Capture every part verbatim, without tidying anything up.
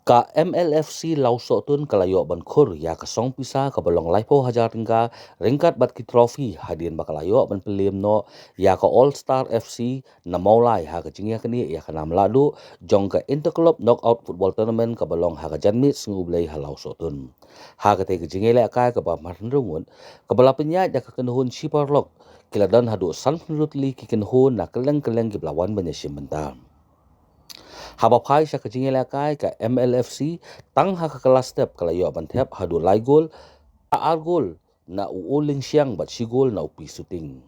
Ka M L F C Lawsohtun ka la ïoh ban khur ïa ka song pisa kaba long laiphew hajar tyngka ryngkat bad ki trophy hadien ba ka la ïoh ban pynlem noh ïa ka All Star F C na Mawlai ha ka jingïaknieh ïa ka nam lahduh jong ka Inter Club Knockout Football Tournament kaba long ha ka janmiet Sngi U Blei ha Lawsohtun. Ha katei ka jingïalehkai kaba mar hynriew ngut kaba la pynïaid da ka kynhun shiparalok, ki la don haduh sanphew hynriew tylli ki kynhun na kylleng kylleng kiba la wan ban ïashim bynta. Haba phai sha ka jingïalehkai, ka M L F C tang ha ka kylla step ka la ïoh ban thep haduh lai gol, ar gol na u Ulingshiang bad shi gol na u Pi Suting.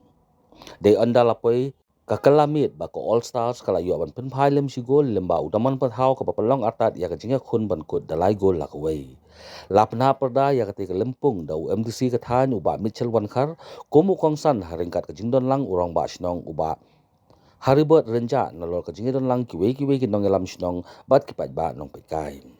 Dei ynda la poi ka kylla miet ba ka All Stars ka la ïoh ban pynphai lem shi gol, lem ba u Daman Pathaw kaba pynlong artat ïa ka jingïakhun ban kut da lai gol la kawei. La pynhap pyrda ïa katei ka lympung da u M D C ka thaiñ u Bah Mitchell Wankhar kum u kongsan ha ryngkat ka jingdon lang u Rangbah Shnong u Bah Haribert Rynjah nalor ka jingdon lang kiwei kiwei ki nongïalam shnong bad ki paidbah nongpeitkai.